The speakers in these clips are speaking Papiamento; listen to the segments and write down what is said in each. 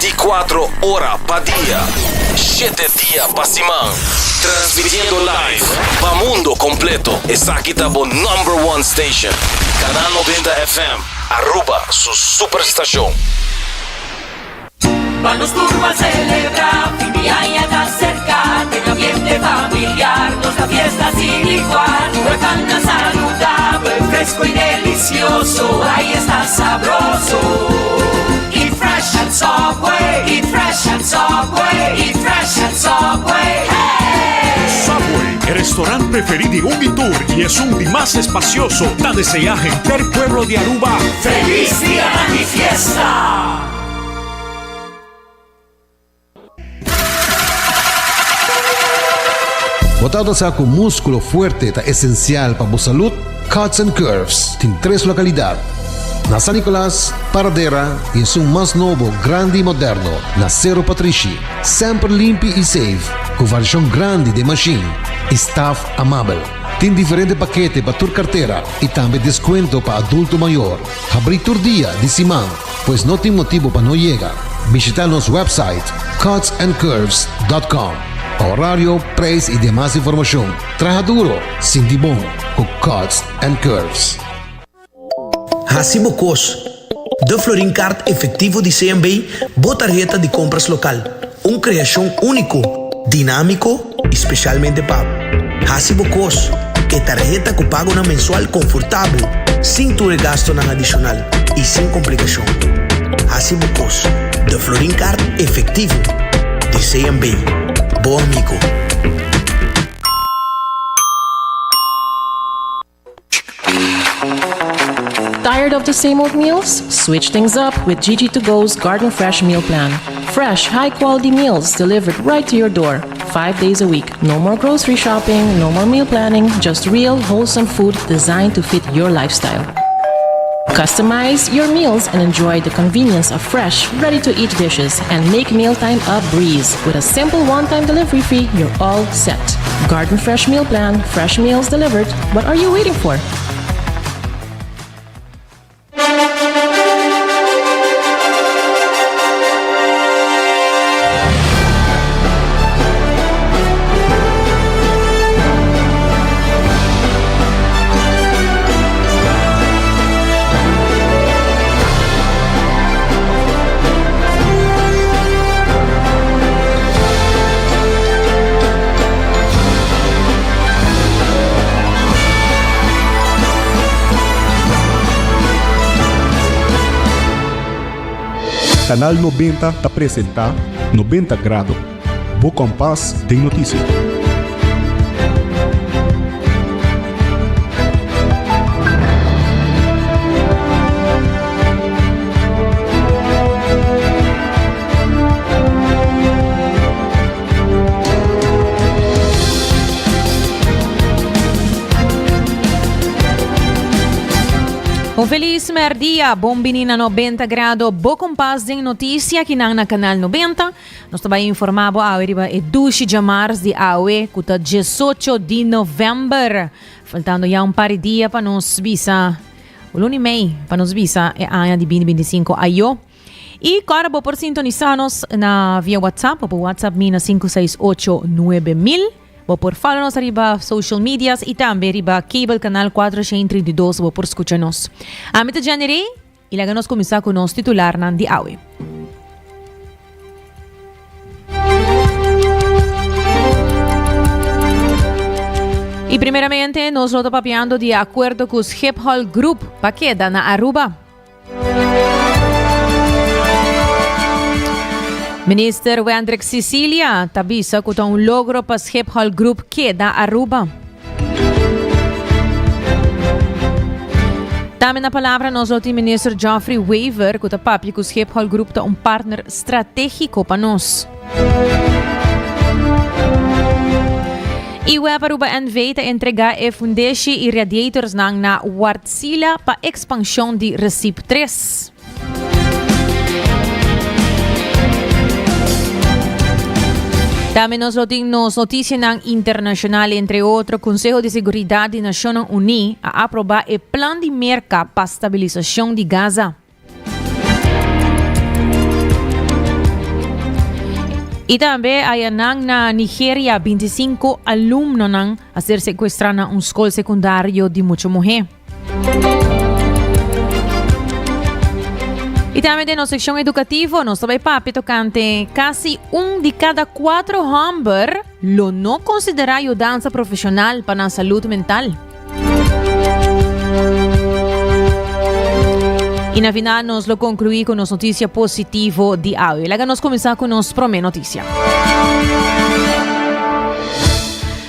24 ora pa dia, shete dia pa siman. Transmitiendo live pa mundo completo. Esaki ta bo number one station. Canal 90 FM, Aruba su superstacion. Pa nos tur ban celebra, fin di aña ta cerca, den ambiente familiar, nos ta fiesta sin igual. Tur e banda saludabel, fresco y delicioso, ay esta sabroso. Eat fresh at Subway, eat fresh at Subway, eat fresh at Subway, hey! Subway, e restaurant preferi di un di tur y esun di mas espacioso, ta desea henter pueblo di Aruba Feliz Dia di Fiesta! Bo tabata sa ku múskulo fuerte ta esensial pa bo salud? Cuts and Curves tin tres lokalidat, na San Nicolas, Paradera i esun mas nobo, grandi i moderno, na Sero Patrishi. Semper limpi i safe, ku variashon grandi den mashin i staf amabel. Tin diferente pakete pa tur kartera i tambe deskuento pa adulto mayor. Habrí tur dia di siman. Pues no tin motibo pa no yega. Bishita nos website cutsandcurves dot com pa horario, prijs y demas informacion. Traha duro, sinti bon cu Cuts and Curves. Hasi bo kos. De Florin Card Efectivo di CMB, bo tarheta di compras local. Un creacion unico, dinamico y specialmente pa bo. Hasi bo kos. E tarheta cu pagonan mensual confortabel, sin tur e gastonan adicional y sin complicacion. Hasi bo kos. De Florin Card Efectivo di CMB. Bo amigo. Tired of the same old meals? Switch things up with Gigi to Go's Garden Fresh Meal Plan. Fresh, high quality meals delivered right to your door, five days a week. No more grocery shopping, no more meal planning, just real, wholesome food designed to fit your lifestyle. Customize your meals and enjoy the convenience of fresh, ready to eat dishes and make mealtime a breeze. With a simple one time delivery fee, you're all set. Garden Fresh Meal Plan, fresh meals delivered. What are you waiting for? Canal 90 ta presenta 90 Grado, bo kompas den notisia. Un feliz merdia, bon bini na 90 grado, bo kompas den noticia aki nan na Canal 90. Nos ta bai informa bo awe riba e dushi djamars di awe ku ta 18 di november. Faltando ya un par di dia pa nos bisa, un luna y mei pa nos bisa e aña di 2025 ayo. Y kòrda bo por sintonisa nos na via WhatsApp, bo por WhatsApp mi na 568 9000. Bo por follow nos riba social medias y tambe riba cable canal 432 bo por scucha nos. Ami ta Jenny Rey y laga nos cuminsa cu nos titularnan di awe. Y primeramente nos lo ta papiando di acuerdo cu Schiphol Group pa keda na Aruba. Minister Wendrick Cicilia ta bisa ku ta un logro pa Schiphol Group keda Aruba. Tambe na palabra nos lo tin Minister Geoffrey Wever ku ta papia ku Schiphol Group ta un partner strategico pa nos. Y web Aruba NV ta entrega e fundeshi y radiatorsnan na Wartsila pa expansion di Recip 3. Tambe nos lo tin nos noticianan internacional, entre otro, Conseho di Seguridad di Nacionnan Uní a aproba e plan di Merca pa stabilisacion di Gaza. Y tambe ayanan na Nigeria 25 alumnonan a ser secuestra na un scol secundario di mucho muhe. Y tambe den nos seccion educativo nos ta bay papia tocante casi un di cada cuatro homber lo no considera yudansa profesional pa nan salud mental. Y na final nos lo conclui cu nos noticia positivo di awe. Laga nos cuminsa cu nos prome noticia.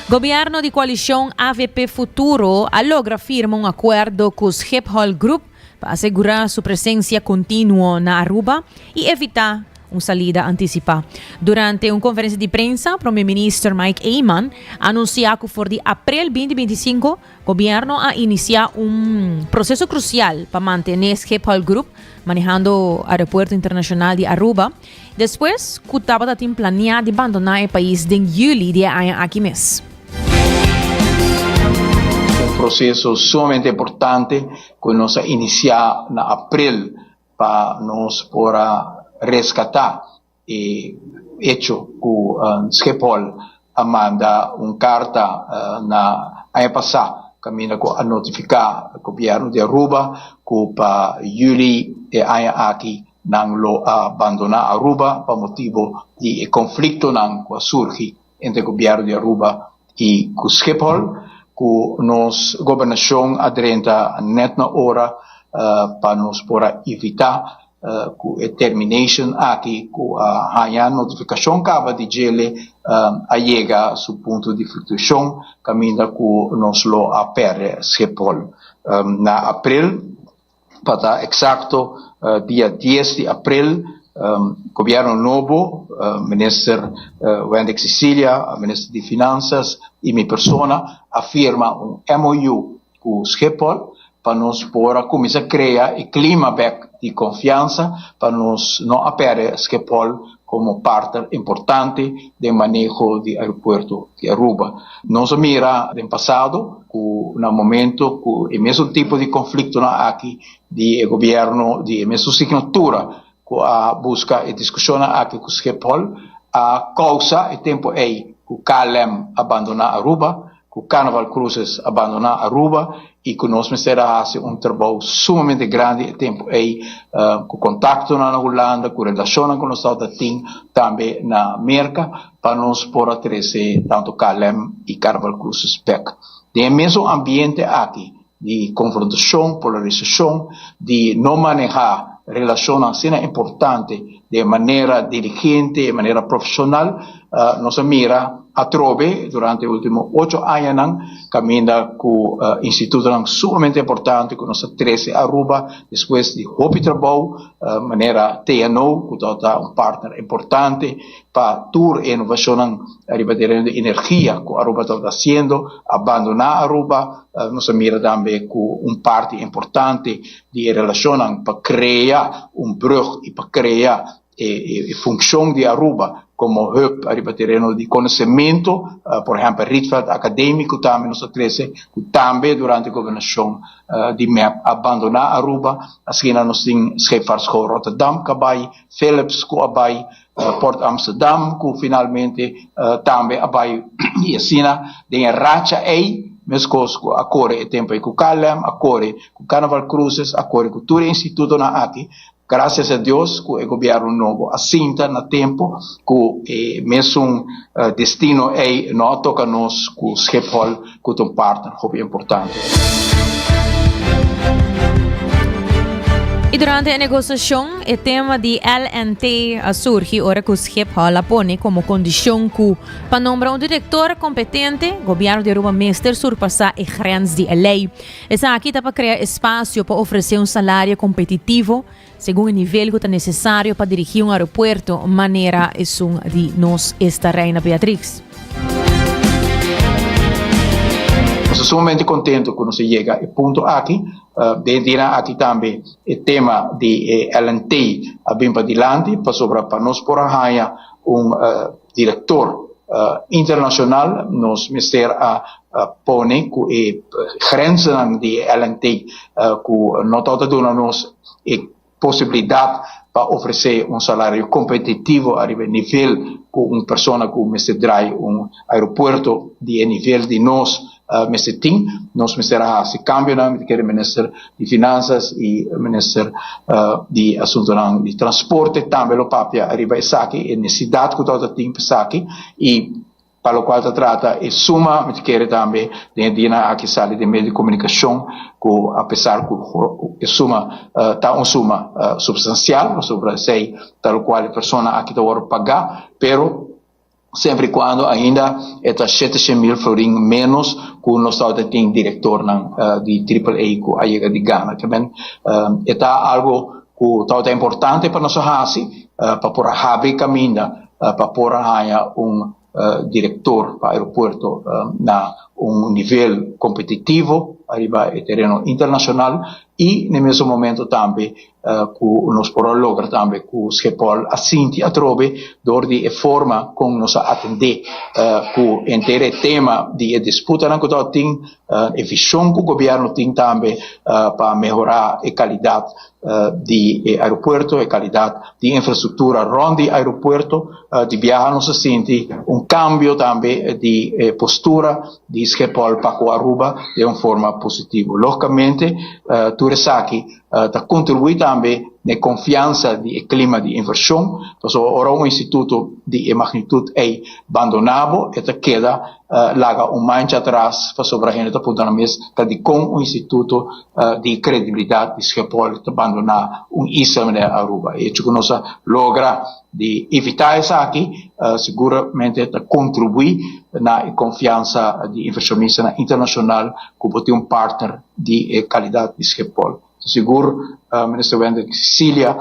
Gobierno di coalicion avp Futuro a logra firma un acuerdo cu Schiphol Group pa asegura su presencia continuo na Aruba y evita un salida anticipa. Durante un conferencia di prensa, Prome Minister Mike Eman a anuncia cu for di april 2025 Gobierno a inicia un proceso crucial pa mantene Schiphol Group manehando Aeropuerto Internacional di Aruba despues cu tabata tin planea di bandona e pais den juli di e aña aki mes. Un proceso sumamente importante cu nos a inicia na april pa nos por a rescata E hecho cu Schiphol a manda un carta na aña pasa caminda cu a notifica gobierno di Aruba cu pa juli e aña aki nan lo a bandona Aruba pa motibo di e conflictonan cu a surgi entre gobierno di Aruba y cu Schiphol cu nos gobernacion a drenta net na ora pa nos por a evita Ku e termination aki ku a haña notifikashon kaba di djele a yega su punto di fluctuashon kaminda ku nos lo a pèrdè Schiphol. Na april, pa ta eksakto dia dies di april, gobièrnu nobo, minister Wendrick Cecilia, minister di Finansas i mi persona a firma un MOU ku Schiphol pa nos por a kuminsá krea e klima bèk di konfiansa pa nos no a pèrdè Schiphol komo partner importante den maneho di aeropuerto di Aruba. Nos a mira den pasado ku na momento ku e mesun tipo di konfliktonan aki di e gobièrnu di e mesun signatura ku a buska e diskushonnan aki ku Schiphol a kousa e tempu ei ku KLM a bandoná Aruba, ku Carnival Cruises a bandoná Aruba i ku nos mester a hasi un trabou sumamente grandi e tempu ei ku kontaktonan na Hulanda, ku relashonnan ku nos tabata tin tambe na Merka pa nos por a trese tantu KLM i Carnival Cruises bèk. Den e mesun ambiente aki di konfrontashon, polarisashon, di no manehá relashonnan asina importante den manera diligente, den manera profeshonal, nos a mira atrobe durante e ultimo ocho añanan kaminda ku institutonan sumamente importante ku nos a trese Aruba despues di hopi trabou, manera TNO ku tabata un partner importante pa tur e inovashonnan riba tereno di energia ku Aruba tabata hasiendo, a bandoná Aruba. Nos a mira tambe ku un parti importante di e relashonnan pa krea un brug i pa krea e funshon di Aruba komo hub riba tereno di konosementu, por ehèmpel Rietveld Academie ku tambe nos a trese ku tambe durante gobernashon di mep a bandoná Aruba. Asina nos tin Scheepvaartschool Rotterdam ku a bai, Philips ku a bai, Port Amsterdam ku finalmente tambe a bai i asina den e racha ei meskos ku a kore e tempu ei ku KLM, a kore ku Carnival Cruises, a kore ku tur e institutonan aki. Grasias a Dios ku e gobièrnu nobo a sinta na tempu ku e mesun destino ei no a toka nos ku Schiphol ku ta un partner hopi importante. I durante e negosiashon e tema di LNT a surgi ora ku Schiphol a pone komo kondishon ku pa nombra un direktor kompetente, gobièrnu di Aruba mester surpasá e grens di e lei. Esaki ta pa krea espasio pa ofresé un salario kompetitivo segun e nivel ku ta nesesario pa dirigí un aeropuerto manera esun di nos esta Reina Beatrix. Nos ta sumamente contento cu nos a yega e punto aki. Den dia aki tambe e tema di e LNT a bin padilanti pasobra pa nos por a haya un director internacional nos mester a pone cu e grenzennan di e LNT cu no tabata duna nos e posibilidad pa ofrece un salario competitivo ariba e nivel. ku un persona ku mester drai un aeropuerto di e nivel di nos mester tin. Nos mester a hasi kambionan, mi ta kere minister di Finansas i minister di Asuntonan di Transporte tambe lo papia riba esaki, e nesidat ku tabata tin pa esaki i pa lokual ta trata e suma, mi ta kere tambe den e dianan aki sali den medio di komunikashon ku apesar ku e suma ta un suma supstansial pasobra esei ta lokual e persona aki ta wòrdu pagá, pero Semper y cuando ainda e ta 700.000 florin menos cu nos tabata tin directornan di Triple A cu a yega di gana. Ke men e ta algo cu tabata importante pa nos a haci pa por a habri caminda pa por a haya un director pa aeropuerto na un nivel competitivo ariba e tereno internacional y na e mesun momento tambe ku nos por a logra tambe ku Schiphol a sinti atrobe dor di e forma kon nos a atendé ku henter e tema di e disputanan ku tabatin, e vishon ku gobièrnu tin tambe pa mehorá e kalidat di e aeropuerto, e kalidat di infrastruktura rònt di aeropuerto. Di biaha nos a sinti un kambio tambe di e postura di Schiphol pa ku Aruba den un forma positivo. Lógikamente tur esaki ta kontribuí tambe na e konfiansa di e klima di invershon, pasobra ora un instituto di e magnitut ei bandoná bo, e ta keda laga un mancha atras pasobra hende ta puntra nan mes ta dikon un instituto di kredibilidat di Schiphol ta bandoná un isla manera Aruba. E hecho ku nos a logra di evitá esaki seguramente ta kontribuí na e konfiansa di invershonistanan internashonal ku bo tin un partner di e kalidat di Schiphol. Sigur Minister Wendrick Cicilia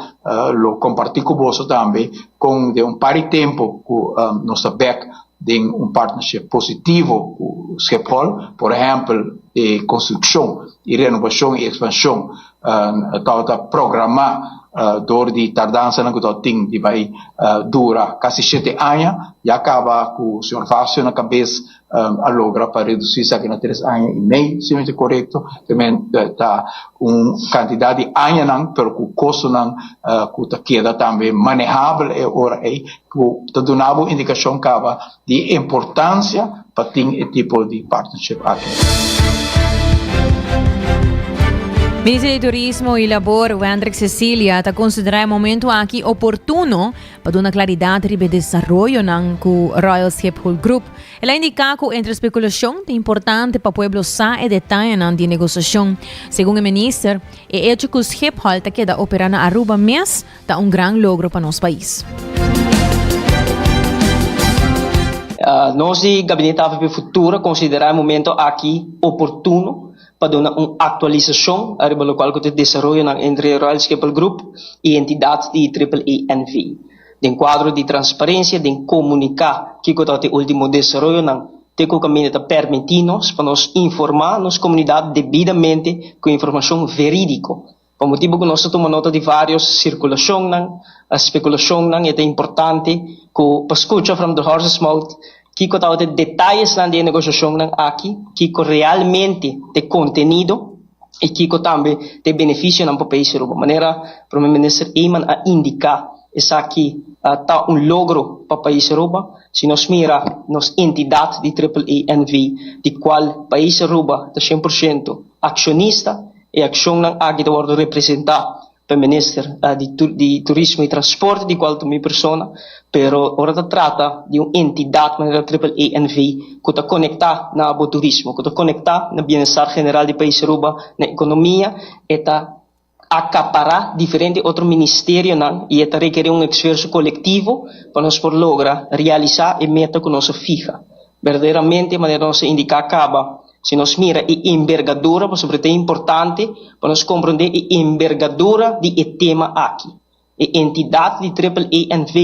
lo kompartí ku boso tambe kon den un par di tempu ku nos ta bèk den un partnership positivo ku Schiphol. Por ehèmpel e konstrukshon i renovashon i ekspanshon tabata programá dor di tardansanan ku tabatin di bai dura kasi shete aña. Ya kaba ku señor Facio na kabes a logra pa reduci esaki na tres aña y mei, si mi ta corecto, tamen ta un cantidad di añanan, pero cu costonan cu ta keda tambe manehabel e ora ey, cu ta duna bo indicacion caba di e importancia pa tin e tipo di partnership aki. Minister di Turismo y Labor, Wendrick Cecilia, ta considera e momento aki oportuno Pa duna klaridat riba e desaroyonan ku Royal Schiphol Group, el a indiká ku entre spekulashon ta importante pa pueblo sa e detayenan di e negosiashon. Segun e minister, e echo ku Schiphol ta keda operá na Aruba mes ta un gran logro pa nos pais. Nos di Gabinete AVP Futuro a konsiderá e momento aki oportuno pa duna un aktualisashon ariba lokual ku ta e desaroyonan entre Royal Schiphol Group i entidat di Triple A NV. Den kuadro di transparensia den komuniká kiko tabata e último desaroyonan te ku kaminda ta permití nos pa nos informá nos komunidat debidamente ku informashon verídiko. Pa motibu ku nos ta tuma nota di vários sirkulashonnan, spekulashonnan, e ta importante ku pa skucha from the horse's mouth kiko tabata e detayesnan di e negoshashonnan aki, kiko realmente ta e kontenido i kiko tambe ta e benefisionan pa pais Aruba. Manera Prome Minister Eman a indiká, esaki ta un logro pa pais Aruba. Si nos mira nos entidat di Triple A NV, di kual pais Aruba ta shen por shento akshonista, E akshonnan aki ta wòrdu representá pa e minister di Turismo i Transporte, di kual ta mi persona, pero ora ta trata di un entidat manera Triple A NV ku ta konektá na bo turismo, ku ta konektá na bienestar general di pais Aruba, na ekonomia, e ta akapará diferente otro ministerionan i e ta rekerí un esfuerso kolektivo pa nos por logra realisá e meta ku nos a fiha. Berdaderamente, manera nos a indiká kaba, Si nos mira e embergadura, pasobra ta importante pa nos komprondé e embergadura di e tema aki. E entidat di Triple A NV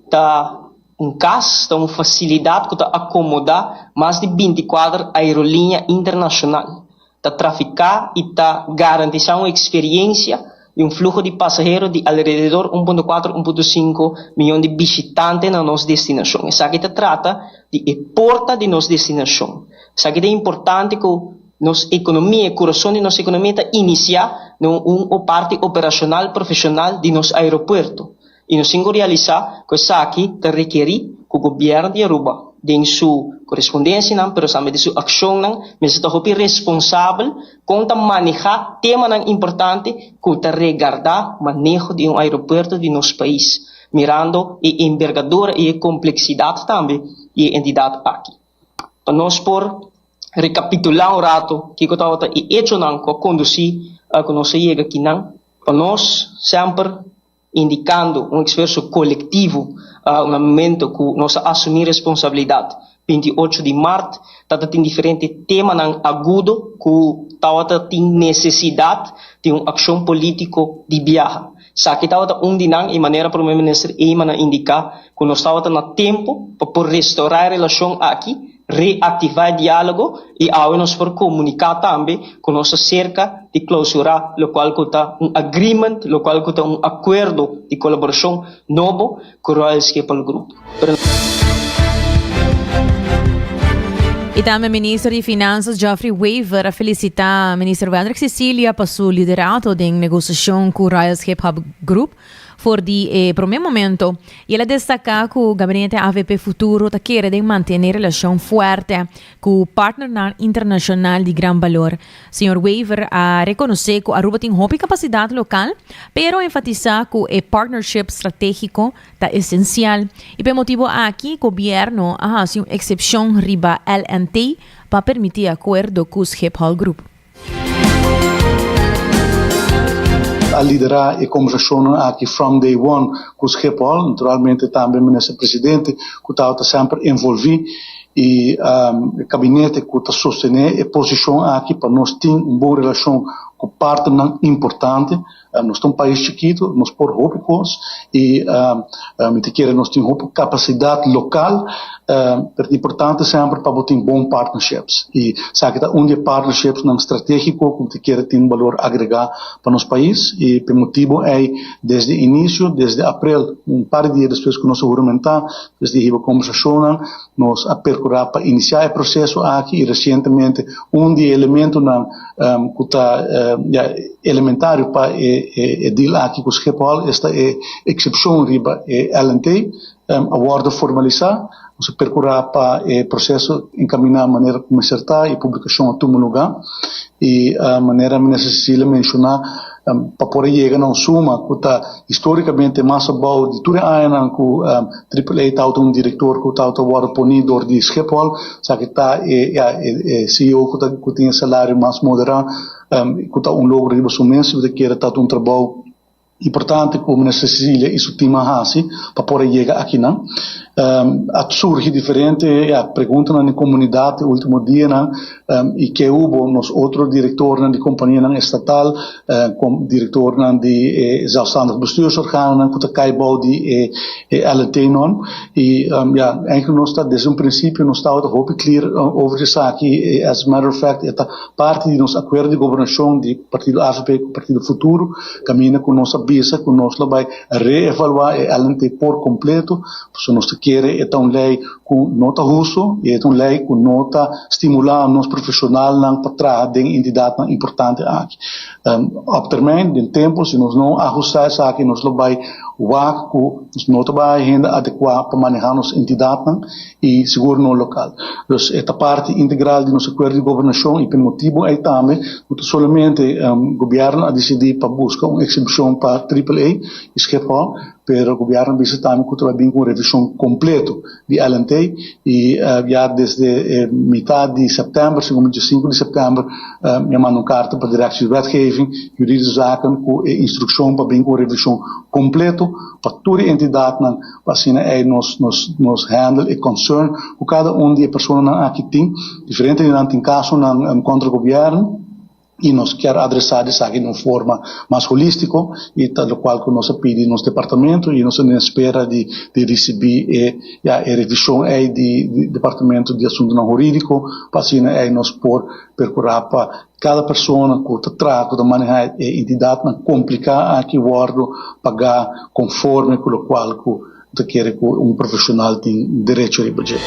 ta un kas, ta un fasilidat ku ta akomodá mas di binti kuater aeroliña internashonal, ta trafiká i ta garantisá un eksperiensia i un fluho di pasahero di alrededor un punto kuater, un punto sinku miyon di bishitante na nos destinashon. Esaki ta trata di e porta di nos destinashon. Esaki ta importante ku nos ekonomia, e kurason di nos ekonomia ta inisiá na un parti operashonal profeshonal di nos aeropuerto. Y nos tin cu realisa cu esaki ta rekeri cu Gobierno di Aruba den su corespondencianan pero tambe den su accionnan mester ta hopi responsabel con ta maneha temanan importante cu ta regarda maneho di un aeropuerto di nos pais, mirando e enbergadura y e complexidad tambe di e entidad aki. Pa nos por recapitula un rato kico tabata e echonan cu a conduci cu nos a yega akinan, pa nos semper indicando un esfuerso colectivo na momento cu nos a asumi responsabilidad 28 di maart tata tin diferente temanan agudo cu tawata tin necesidad di un accion politico di biaha. Esaki tawata un di nan y manera Prome Minister Eman a indica cu nos tawata na tempo pa por restaura e relacion aki Reactiva e dialogo y awe nos por comunica tambe cu nos ta cerca di clausura locual cu ta un agreement, locual cu ta un acuerdo di colaboracion nobo cu Royal Schiphol Group. Pero. Y tambe Minister di Finanzas Geoffrey Wever a felicita Minister Wendrick Cecilia pa su liderato den negociacion cu Royal Schiphol Group. For di e promé momento, i el a destaká ku Gabinete avp Futuro ta kere den mantené relashon fuerte ku partnernan internashonal di gran balor. Señor Wever a rekonosé ku Aruba tin hopi kapasidat lokal, pero enfatisá ku e partnership stratégiko ta esensial. I pa e motibu aki gobièrnu a hasi un eksepshon riba LNT pa permití akuerdo ku Schiphol Group. A liderá e kombersashonnan aki from day one ku Schiphol, naturalmente tambe Minister Presidente ku tabata semper envolví i e kabinete ku ta sostené e posishon aki pa nos tin un bon relashon ku partnernan importante. Nos ta un pais chikitu, nos por hopi kos i mi ta kere nos tin hopi kapasidat lokal, pero ta importante semper pa bo tin bon partnerships i esaki ta un di e partnershipsnan strategiko ku mi ta kere tin balor agregá pa nos pais i pa e motibu ei desde inisio, desde aprel, un par di dia despues ku nos a huramentá, desde hiba kombersashonnan nos a perkurá pa inisiá e proseso aki i resientemente un di e elementonan ku ta ya elementario pa e deal aki ku Schiphol esta e eksepshon riba e LNT a wòrdu formalisá. Nos a perkurá pa e proseso enkaminá manera ku mester ta i publikashon a tuma lugá i manera Minister Cecilia menshoná pa por a yega na un suma ku ta histórikamente mas abou di tur e añanan ku Triple A tabata un direktor ku tabata wòrdu poní dor di Schiphol, esaki ta e ya e CEO ku ta ku tin e salario mas moderá ku ta un logro riba su mes, mi ta kere ta un trabou importante ku Minister Cecilia i su tim a hasi pa por a yega akinan. A surgi diferente ya preguntanan di komunidat e último dianan i ke hubo nos otro direktornan di kompanianan estatal kom direktornan di e zelfstandig bestuursorganonan ku ta kai bou di e LNT-norm i ya eigenlijk nos ta desde un prinsipio nos tabata hopi klir over esaki as a matter of fact e ta parti di nos akuerdo di gobernashon di partido avp ku partido Futuro kaminda ku nos a bisa ku nos lo bai reevaluá e LNT por kompleto pasobra nos ta kere e ta un lei ku no ta hustu i e ta un lei ku no ta stimulá nos profeshonalnan pa traha den entidatnan importante aki. Op termijn, den tempu, si nos no ahustá esaki nos lo bai wak ku nos no ta bai hende adekuá pa manehá nos entidatnan i sigur no lokal. Dus e ta parti integral di nos akuerdo di gobernashon i pa e motibu ei tambe no ta solamente gobièrnu a disidí pa buska un eksepshon pa Triple A i Schiphol, Pero gobierno a bisa tambe cu ta bay bin cu un revision completo di LNT y ya desde e mitad di september, segun mi dje sinku di september, mi a manda un carta pa Directie Wetgeving, Juridische Zaken cu e instruccion pa bin cu un revision completo pa tur e entidadnan pa asina ey nos nos nos handle e concern cu cada un di e personanan aki tin. Diferente di nan tin casonan contra gobierno. y nos kier adresa esaki den un forma mas holistico y ta locual cu nos a pidi nos departamento y nos ta den espera di di ricibi e ya e revision ey di departamento di asuntonan huridico pa asina ey nos por percura pa cada persona cu ta traha cu ta maneha e entidadnan complica aki wordo paga conforme cu locual cu Ta kere ku un profeshonal tin derecho riba dje.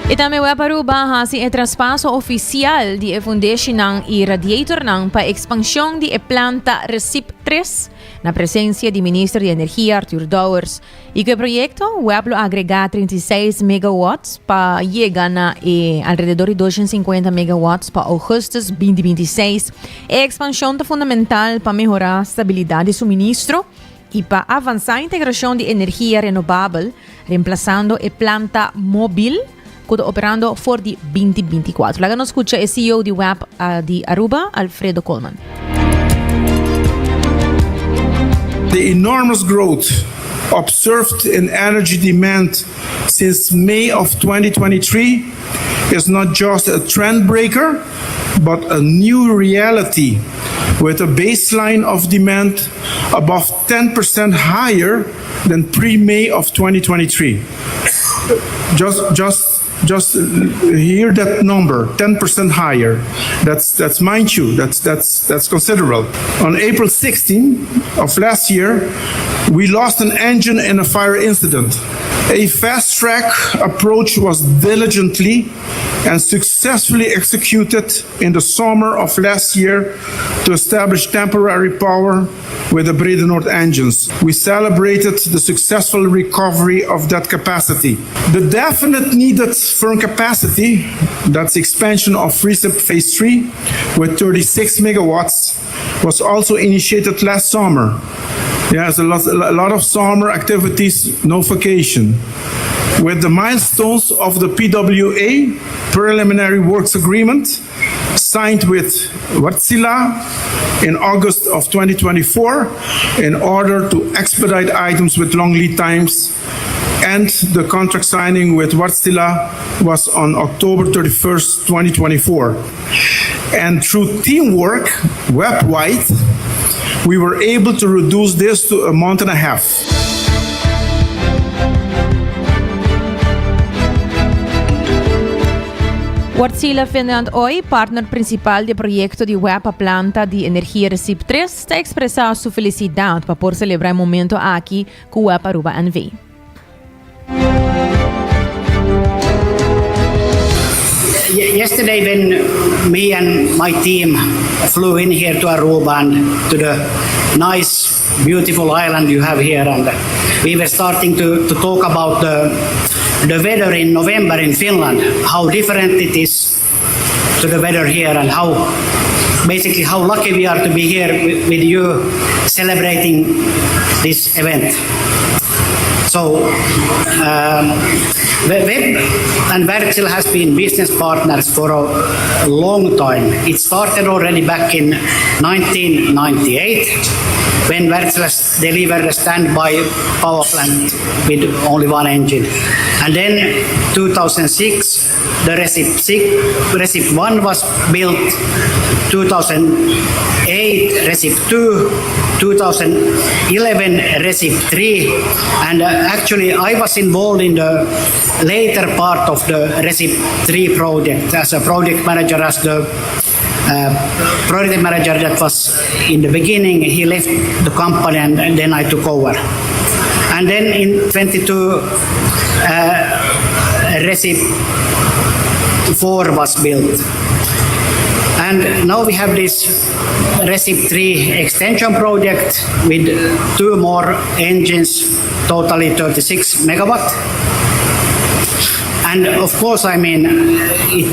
I tambe web Aruba a hasi e traspaso ofisial di e fundeshinan i radiatornan pa ekspanshon di e planta Recip 3 na presensia di Minister di Energia Arthur Dowers. I ku e proyekto, web lo agregá 36 megawatts pa yega na e alrededor di 250 megawatts pa ougùstùs 2026. E ekspanshon ta fundamental pa mehorá stabilidat di suministro i pa avansá integrashon di energia renobabel, remplasando e planta mobil ku ta operando for di 2024. Laga nos skucha e CEO di web di Aruba, Alfredo Koolman. The enormous growth observed in energy demand since May of 2023 is not just a trend breaker, but a new reality with a baseline of demand above 10% higher than pre-May of 2023. Just, just, just hear that number, 10% higher. That's, that's mind you, that's, that's, that's considerable. On April 16 of last year, we lost an engine in a fire incident. A fast track approach was diligently and successfully executed in the summer of last year to establish temporary power with the Bredenoord engines. We celebrated the successful recovery of that capacity. The definite needed firm capacity, that's expansion of Recip Phase 3 with 36 megawatts, was also initiated last summer. Yes, a lot, a lot of summer activities, no vacation. With the milestones of the PWA, Preliminary Works Agreement, signed with Wärtsilä in August of 2024 in order to expedite items with long lead times and the contract signing with Wärtsilä was on October 31st, 2024. And through teamwork, web-wide, we were able to reduce this to a month and a half. Wärtsilä Finland Oy, partner principal di e proyecto di web pa planta di energia Recip 3, ta expresa su felicidad pa por celebra e momento aki cu web Aruba NV. Yesterday when me and my team flew in here to Aruba and to the nice beautiful island you have here and we were starting to, to talk about the, the weather in November in Finland, how different it is to the weather here and how basically how lucky we are to be here with, with you celebrating this event. So um, WEB and Wärtsilä has been business partners for a long time. It started already back in 1998 when Wärtsilä delivered a standby power plant with only one engine. And then 2006, the Recip, 6, Recip 1 was built, 2008 Recip 2, 2011 Recip 3, and uh, actually I was involved in the later part of the Recip 3 project as a project manager, as the uh, project manager that was in the beginning, he left the company and, and then I took over. And then in 22, uh, Recip 4 was built. And now we have this Recip 3 extension project with two more engines, totally 36 megawatt. And of course, I mean, it,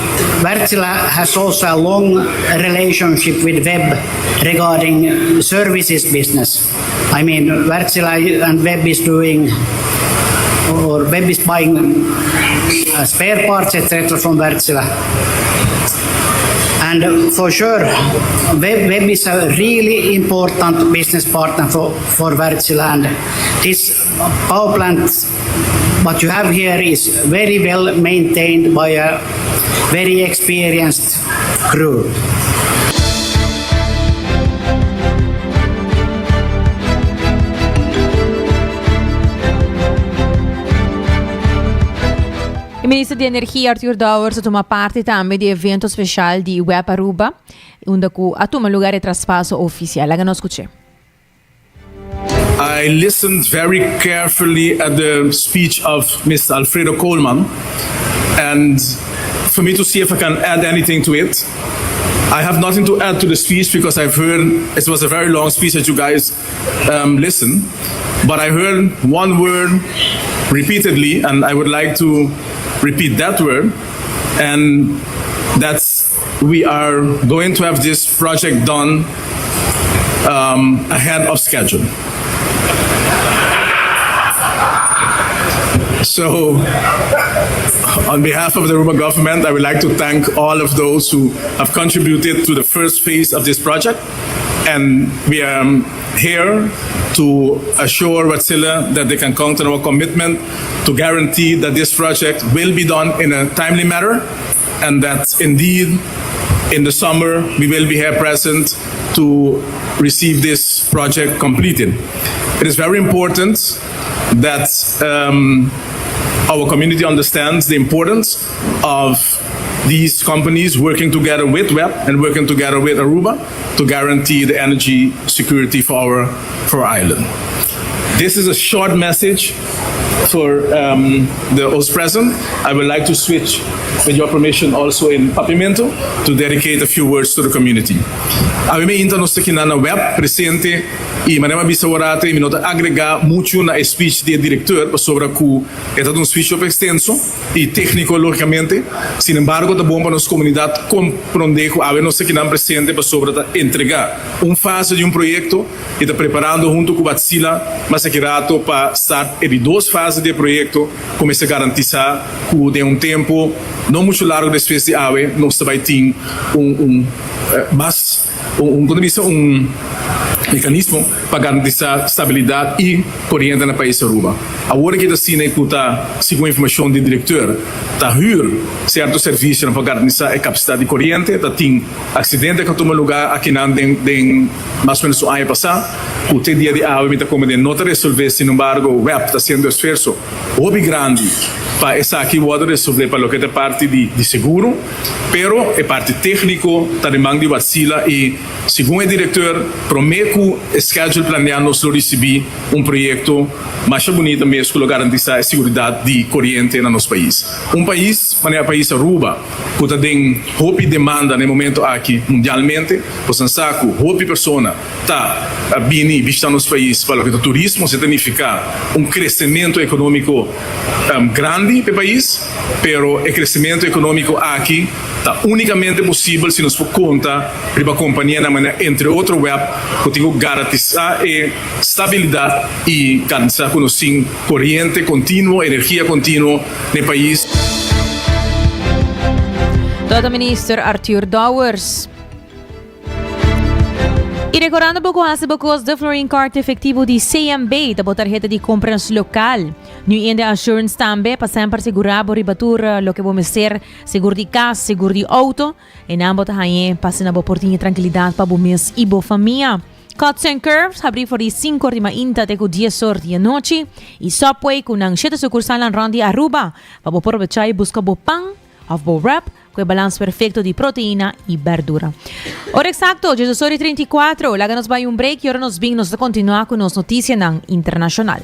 Wärtsilä has also a long relationship with WEB regarding services business. I mean, Wärtsilä and WEB is doing, or WEB is buying uh, spare parts, etc., from Wärtsilä. And for sure, WEB, WEB is a really important business partner for, for Wärtsilä. And this power plant, what you have here is very well maintained by a very experienced crew. E Minister di Energia Arthur Dowers a tuma parti tambe di evento special di Web Aruba, unda cu a tuma lugar e traspaso oficial. Laga nos scuche. I listened very carefully at the speech of Mr. Alfredo Koolman. And for me to see if I can add anything to it. I have nothing to add to the speech because I've heard it was a very long speech that you guys um, listen. But I heard one word repeatedly, and I would like to repeat that word. And that's we are going to have this project done um, ahead of schedule. So, on behalf of the Aruba government, I would like to thank all of those who have contributed to the first phase of this project. And we are here to assure Wärtsilä that they can count on our commitment to guarantee that this project will be done in a timely manner and that indeed in the summer we will be here present to receive this project completed. It is very important that um, our community understands the importance of these companies working together with WEB and working together with Aruba to guarantee the energy security for our, for our island. This is a short message for um, the host present. I would like to switch, with your permission, also in Papiamento to dedicate a few words to the community. Awe mainta nos ta akinan na web presente y manera mi a bisa awor mi no ta agrega mucho na e speech di e director pasobra cu e ta un speech hopi extenso y tecnico logicamente. Sin embargo ta bon pa nos comunidad comprende cu awe nos ta akinan presente pasobra ta entrega un fase di un proyecto y ta preparando hunto cu Wärtsilä mas aki rato pa start e di dos fase di e proyecto cu mester garantisa cu den un tempo no mucho largo despues di awe nos ta bay tin un un mas un con ta bisa un mecanismo pa garantisa stabilidad y coriente na pais Aruba. Awor aki ta asina cu ta segun informacion di directeur ta huur cierto servicionan pa garantisa e capacidad di coriente ta tin accidente cu a tuma lugar akinan den den mas o menos un aña pasa cu te dia di awe mi ta come den no ta resolve sin embargo web ta haciendo esfuerzo hopi grandi pa esaki wordo resolve pa loke ta e parti di di seguro pero e parti tecnico ta den man di Wärtsilä y segun e directeur prome cu e schedule planea nos lo ricibi un proyecto masha bunita mes cu lo garantisa e seguridad di coriente na nos pais. Un pais manera pais Aruba cu ta den hopi demanda na e momento aki mundialmente, boso sa cu hopi persona ta bini bishita nos pais pa loke ta turismo, esei ta nifica un crecemento economico grandi pa e pais, pero e crecemento economico aki ta unicamente posibel si nos por conta riba companianan manera entre otro web cu tin cu garantisa e stabilidad y garantisa cu nos tin coriente continuo, energia continuo na e pais. Tot Minister Arthur Dowers. Y recordando bo cu haci bo cos de Florin Card efectivo di CMB ta bo tarjeta di compras local. New India Assurance tambe pa semper segura bo riba tur eh, loke bo mester, seguro di cas, seguro di auto. E nan bo ta hañe pa asina bo por tin e tranquilidad pa bo mes y bo famia. Cuts and Curves habri for di 5 or di mainta te cu 10 or di anochi y Subway cu nan shete sucursalnan rond di Aruba pa bo por probecha y busca bo pan of bo wrap cu e balans perfecto di proteina y berdura. Ora exacto, 18 or y 34, laga nos bay un break y ora nos bin nos ta continua cu nos noticianan internacional.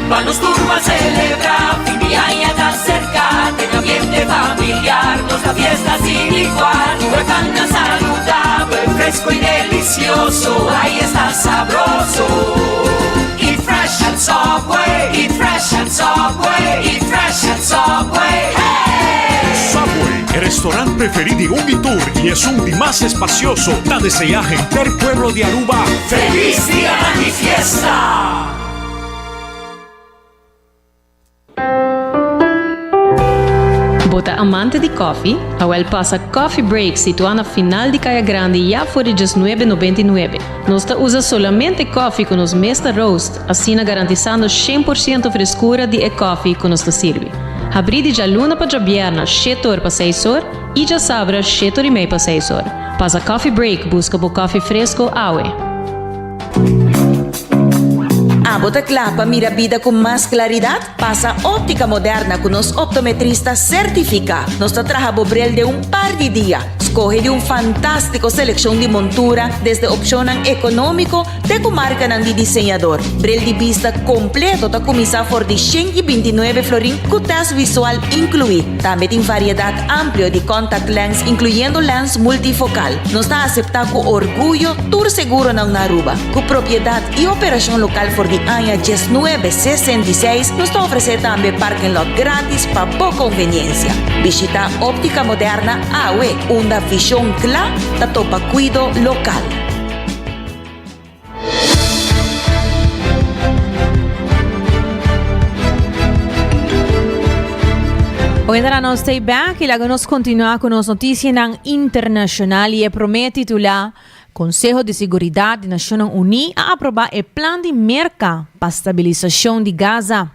Pa nos tur ban celebra, fin di aña ta cerca, den ambiente familiar, nos ta fiesta sin igual. Tur e pan ta saludabel, fresco y delicioso, ay esta sabroso. Eat fresh at Subway, eat fresh at Subway, eat fresh at Subway, hey! Subway, e restaurant preferi di un di tur y esun di mas espacioso, ta desea henter pueblo di Aruba Feliz Dia di Fiesta! Bo ta amante di koffie? Awel pasa Coffee Break situá na final di Kaya Grandi ya for di djesnuebe nobenta i nuebe. Nos ta usa solamente koffie ku nos mes ta roast, asina garantisando shen por siento freskura di e koffie ku nos ta sirbi. Habrí di djaluna pa djabièrna shete or pa seis or i djasabra shete or i mei pa seis or. Pasa Coffee Break buska bo koffie fresko awe. Abo ta kla pa mira bida ku mas klaridat? Pasa Óptica Moderna ku nos optometrista sertifiká. Nos ta traha bo bril den un par di dia. Skohe di un fantástiko selekshon di montura desde opshonnan ekonómiko te ku markanan di diseñador. Bril di bista kompleto ta kuminsá for di 129 florin ku tèst visual inkluí. Tambe tin variedat amplio di contact lens inkluyendo lens multifokal. Nos ta aseptá ku orguyo tur seguronan na Aruba. Ku propiedat i operashon lokal for di aña 1966, nos ta ofresé tambe parking lot grátis pa bo konveniensia. Bishitá Óptica Moderna awe, unda vishon kla ta topa kuido lokal. Oyentenan nos stay back y laga nos continua cu nos noticianan internacional y e prome titula Conseho di Seguridad di Nacionnan Uni a aproba e plan di Merca pa stabilisacion di Gaza.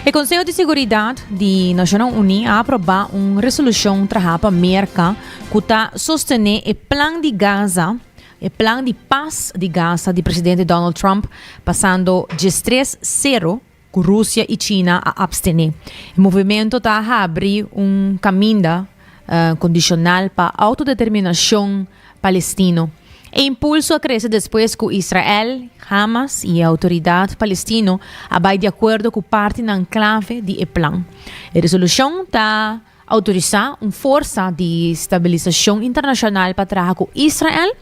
E Conseho di Seguridad di Nacionnan Uni a aproba un resolucion traha pa Merca cu ta sostene e plan di Gaza, e plan di pas di Gaza di presidente Donald Trump, pasando diestres sero ku Rusia i China a apstené. E movimento ta habri un kaminda kondishonal pa outodeterminashon palestino. E impulso a krese despues ku Israel, Hamas i e outoridat palestino a bai di akuerdo ku partinan klave di e plan. E resolushon ta outorisá un forsa di stabilisashon internashonal pa traha ku Israel,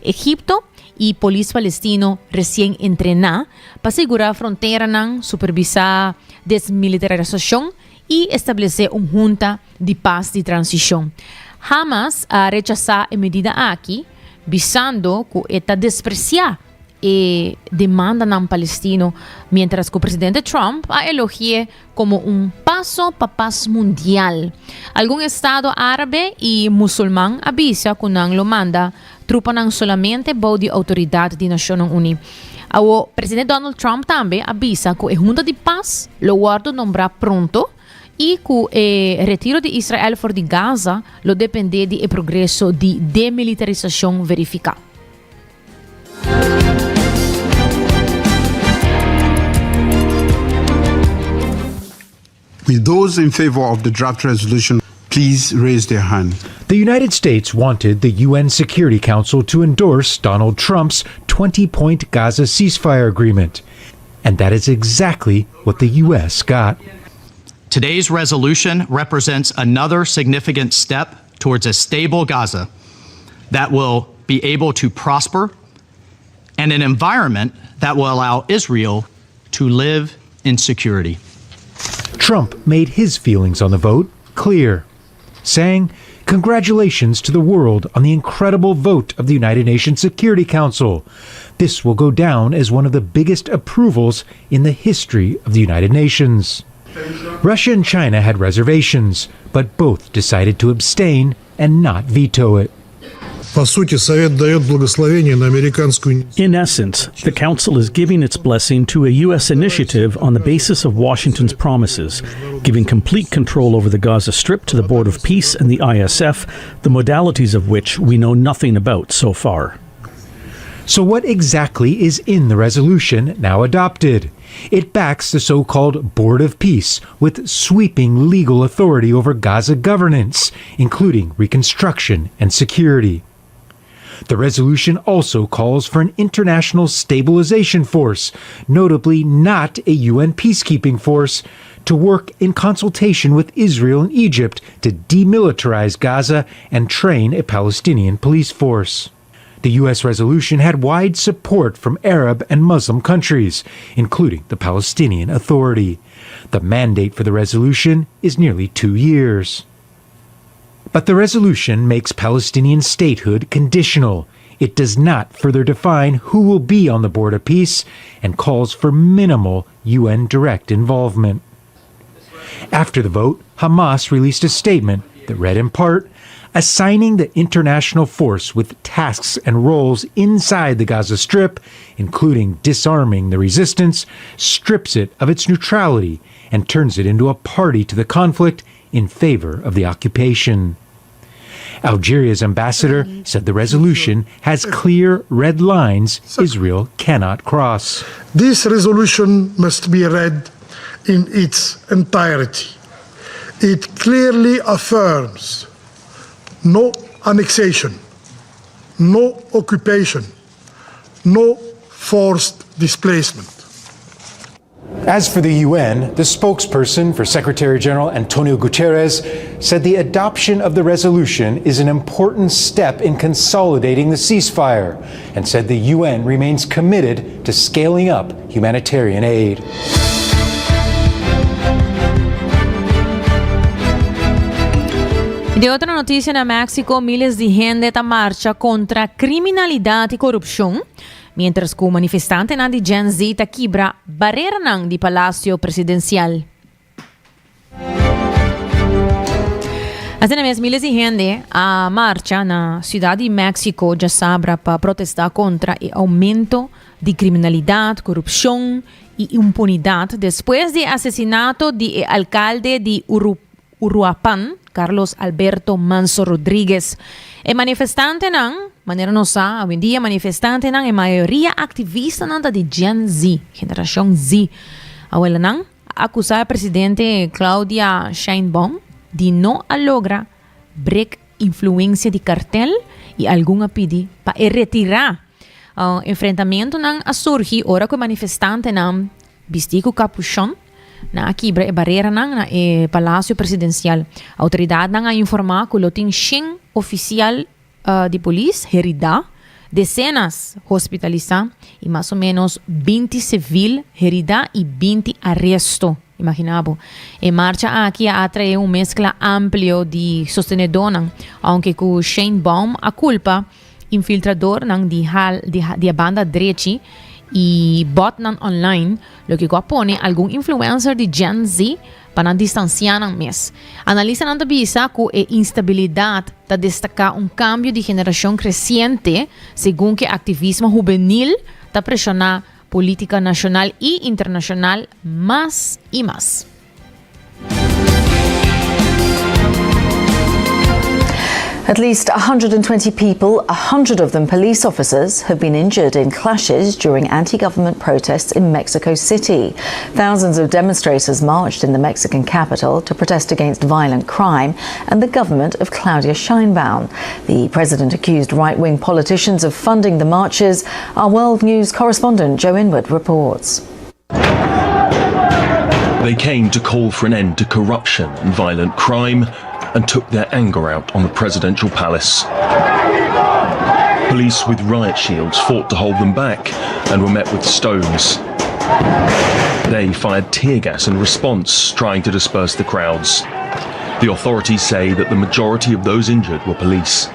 Egipto i polis palestino resien entrená pa sigurá fronteranan, supervisá desmilitarisashon i establesé un hunta di pas di transishon. Hamas a rechasá e medida aki, bisando ku e ta despresiá e demandanan palestino, miéntras ku presidente Trump a elogi'é komo un paso pa pas mundial. Algun estado árabe i musulman a bisa ku nan lo manda trupanan solamente bou di outoridat di Nashonnan Uní. Awo, presidente Donald Trump tambe a bisa ku e Hunta di Pas lo wòrdu nombrá pronto i ku e retiro di Israel for di Gaza lo dependé di e progreso di demilitarisashon verifiká. Will those in favor of the draft resolution please raise their hand? The United States wanted the UN Security Council to endorse Donald Trump's 20 point Gaza ceasefire agreement. And that is exactly what the U.S. got. Today's resolution represents another significant step towards a stable Gaza that will be able to prosper and an environment that will allow Israel to live in security. Trump made his feelings on the vote clear, saying, Congratulations to the world on the incredible vote of the United Nations Security Council. This will go down as one of the biggest approvals in the history of the United Nations. Russia and China had reservations, but both decided to abstain and not veto it. In essence, the Council is giving its blessing to a U.S. initiative on the basis of Washington's promises, giving complete control over the Gaza Strip to the Board of Peace and the ISF, the modalities of which we know nothing about so far. So, what exactly is in the resolution now adopted? It backs the so called Board of Peace with sweeping legal authority over Gaza governance, including reconstruction and security. The resolution also calls for an international stabilization force, notably not a UN peacekeeping force, to work in consultation with Israel and Egypt to demilitarize Gaza and train a Palestinian police force. The U.S. resolution had wide support from Arab and Muslim countries, including the Palestinian Authority. The mandate for the resolution is nearly two years. But the resolution makes Palestinian statehood conditional. It does not further define who will be on the Board of Peace and calls for minimal UN direct involvement. After the vote, Hamas released a statement that read in part assigning the international force with tasks and roles inside the Gaza Strip, including disarming the resistance, strips it of its neutrality and turns it into a party to the conflict in favor of the occupation. Algeria's ambassador said the resolution has clear red lines Israel cannot cross. This resolution must be read in its entirety. It clearly affirms no annexation, no occupation, no forced displacement. As for the UN, the spokesperson for Secretary General Antonio Guterres said the adoption of the resolution is an important step in consolidating the ceasefire and said the UN remains committed to scaling up humanitarian aid. Di otro noticia na Mexico, miles di hende ta marcha contra criminalidad y corupcion, mientras cu manifestantenan di Gen Z ta kibra bareranan di Palacio Presidencial. Asina mes miles di hende a marcha na Ciudad di Mexico djasabra pa protesta contra e aumento di criminalidad, corupcion y impunidad despues di e asesinato di e alcalde di Uruapan, Carlos Alberto Manzo Rodriguez. E manifestantenan, manera nos sa awendia manifestantenan e mayoria activistanan ta di Gen Z, generacion Z. Awelanan a acusa e presidente Claudia Sheinbaum di no a logra brek influencia di cartel y algun a pidi pa e retira. Enfrentamentonan a surgi ora cu e manifestantenan bisti cu capuchon nan a kibra e bareranan na e palacio presidencial. Autoridadnan a informa cu lo tin shen oficial di polis herida, decenas hospitalisa y mas o menos 20 civil herida y 20 aresto. Imagina bo. E marcha aki a atrae un mezcla amplio di sostenedornan, aunke cu Sheinbaum a culpa infiltradornan di di di e banda drechi y botnan online, loke cu a pone algun influencer di Gen Z pa nan distancia nan mes. Analistanan ta bisa cu e instabilidad ta destaca un cambio di generacion creciente segun cu e activismo hubenil ta presiona politica nacional y internacional mas y mas. At least 120 people, 100 of them police officers, have been injured in clashes during anti government protests in Mexico City. Thousands of demonstrators marched in the Mexican capital to protest against violent crime and the government of Claudia Sheinbaum. The president accused right wing politicians of funding the marches. Our World News correspondent Joe Inwood reports. They came to call for an end to corruption and violent crime and took their anger out on the presidential palace. Police with riot shields fought to hold them back and were met with stones. They fired tear gas in response, trying to disperse the crowds. The authorities say that the majority of those injured were police.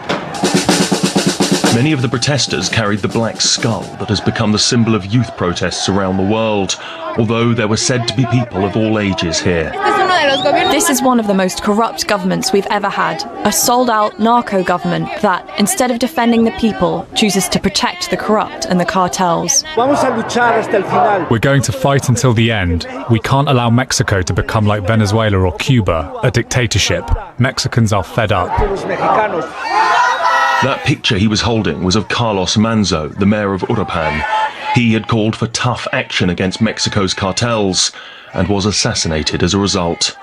Many of the protesters carried the black skull that has become the symbol of youth protests around the world, although there were said to be people of all ages here. This is one of the most corrupt governments we've ever had. A sold out narco government that, instead of defending the people, chooses to protect the corrupt and the cartels. We're going to fight until the end. We can't allow Mexico to become like Venezuela or Cuba, a dictatorship. Mexicans are fed up. That picture he was holding was of Carlos Manzo, the mayor of Uruapan. He had called for tough action against Mexico's cartels and was assassinated as a result.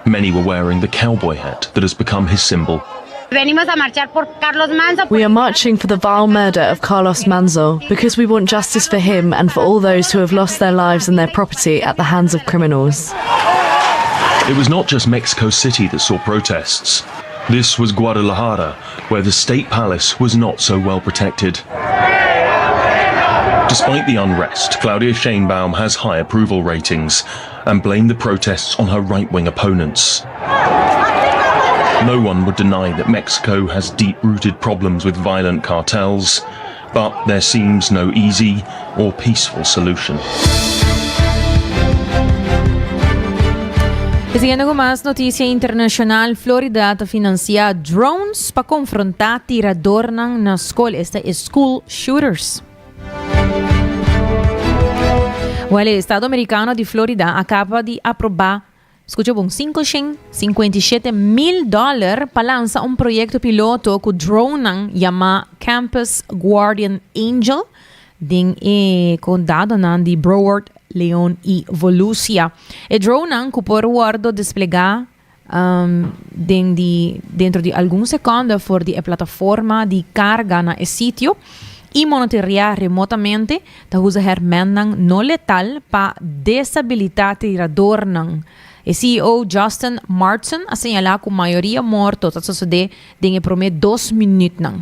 Many were wearing the cowboy hat that has become his symbol. We are marching for the vile murder of Carlos Manzo because we want justice for him and for all those who have lost their lives and their property at the hands of criminals. It was not just Mexico City that saw protests. This was Guadalajara, where the state palace was not so well protected. Despite the unrest, Claudia Sheinbaum has high approval ratings and blamed the protests on her right wing opponents. No one would deny that Mexico has deep rooted problems with violent cartels, but there seems no easy or peaceful solution. Siguiendo cu mas noticia internacional, Florida ta financia drones pa confronta tiradornan na scol, esta e school shooters. Wel, e estado americano di Florida a caba di aproba. Skucha bon, 557 mil dòler pa lansa un proyekto piloto ku dronenan yamá Campus Guardian Angel den e kondadonan di Broward, Leon i Volusia. E dronenan ku por wòrdu desplegá den di dentro di algun sekònde for di e plataforma di karga na e sitio i monitoreá remotamente ta usa hèrmènnan no letal pa desabilitá tiradornan. E CEO Justin Martson a señalá ku mayoria morto ta sosodé den e promé dos minütnan.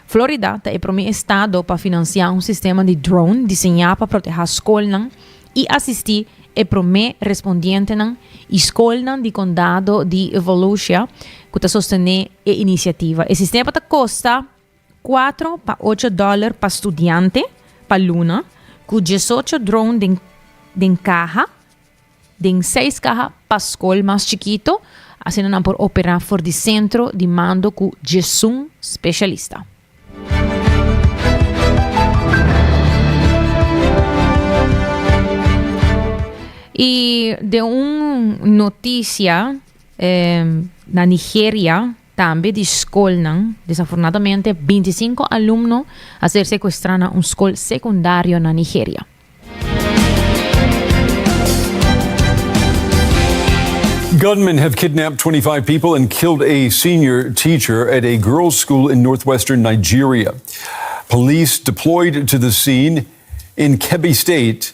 Florida ta e promé estado pa finansiá un sistema di drone diseñá pa protehá skolnan i asistí e promé respondientenan i skolnan di kondado di Volusia ku ta sostené e inisiativa. E sistema ta kosta 4 pa 8 dòler pa studiante pa luna, ku 18 drone den den kaha, den seis kaha pa skol mas chikito, asina nan por operá for di sentro di mando ku 11 spesialista. I den un notisia na Nigeria tambe di skolnan, desafortunadamente 25 alumno a ser sekuestrá na un skol sekundario na Nigeria. Gunmen have kidnapped 25 people and killed a senior teacher at a girls' school in northwestern Nigeria. Police deployed to the scene in Kebbi State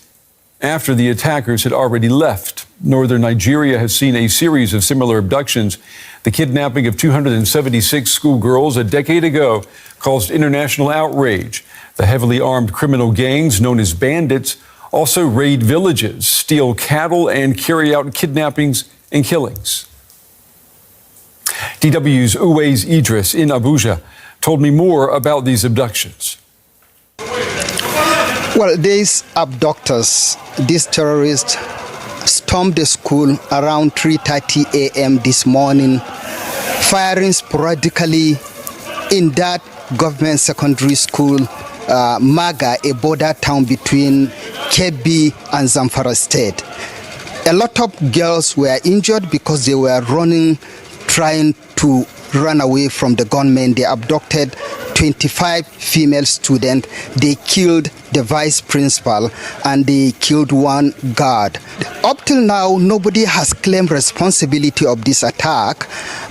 after the attackers had already left. Northern Nigeria has seen a series of similar abductions. The kidnapping of 276 schoolgirls a decade ago caused international outrage. The heavily armed criminal gangs, known as bandits, also raid villages, steal cattle, and carry out kidnappings and killings. DW's Uwais Idris in Abuja told me more about these abductions. Well, these abductors, these terrorists, stormed the school around 3:30 a.m. this morning, firing sporadically in that government secondary school, Maga, a border town between Kebbi and Zamfara state. A lot of girls were injured because they were running, trying to run away from the gunmen. They abducted 25 female students. They killed the vice principal and they killed one guard. Up till now, nobody has claimed responsibility of this attack,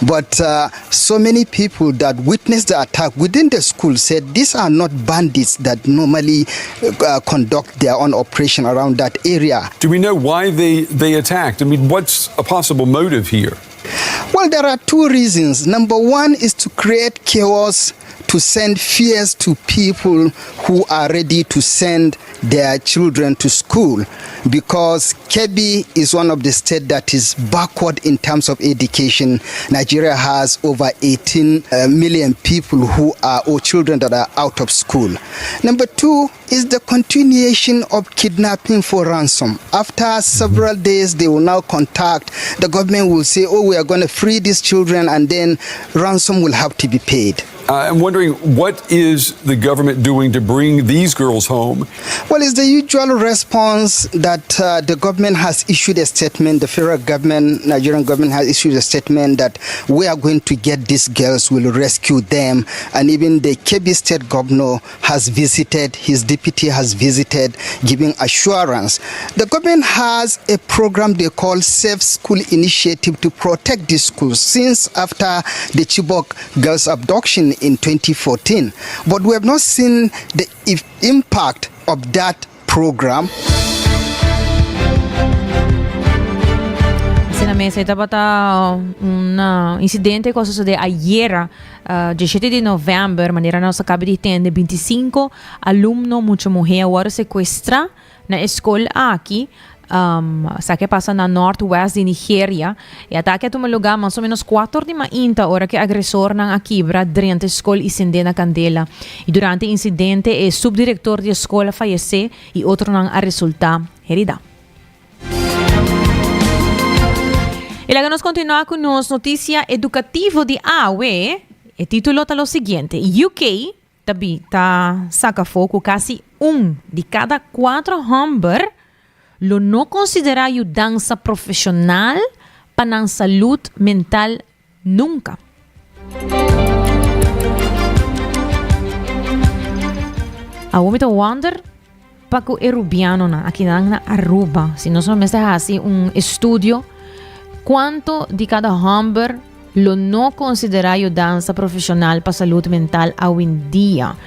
but so many people that witnessed the attack within the school said these are not bandits that normally conduct their own operation around that area. Do we know why they, they attacked? I mean, what's a possible motive here? Well, there are two reasons. Number one is to create chaos, to send fears to people who are ready to send their children to school because Kebbi is one of the states that is backward in terms of education. Nigeria has over 18 million people who are or children that are out of school. Number two is the continuation of kidnapping for ransom. After several days, they will now contact the government will say, "Oh, we are going to free these children," and then ransom will have to be paid. I'm wondering, what is the government doing to bring these girls home? Well, it's the usual response that the government has issued a statement. The federal government, Nigerian government, has issued a statement that we are going to get these girls, we'll rescue them. And even the Kebbi state governor has visited, his deputy has visited, giving assurance. The government has a program they call Safe School Initiative to protect these schools since after the Chibok girls abduction in 2014. But we have not seen the impact of that program. Asina mes, e tabata un incidente cu a sucede ayera, 17 di november, manera nos a caba di tende, 25 alumno mucha muhe a worde secuestra na e skol aki. Esaki a pasa na Noordwest di Nigeria. E atake a tuma lugá mas o ménos kuater di mainta ora ku e agresornan a kibra drenta e skol i sendé na kandela. I durante e insidente e supdirektor di e skol a fayesé i otronan a resultá heridá. I laga nos kontinuá ku nos notisia edukativo di awe. E título ta lo siguiente, UK ta bi ta saka afó ku kasi un di kada kuatro hòmber lo no konsiderá yudansa profeshonal pa nan salud mental nunca. Awor mi ta wonder pa ku e rubianonan akinan na Aruba, si nos lo mester hasi un estudio kuanto di kada hòmber lo no konsiderá yudansa profeshonal pa salud mental awendia.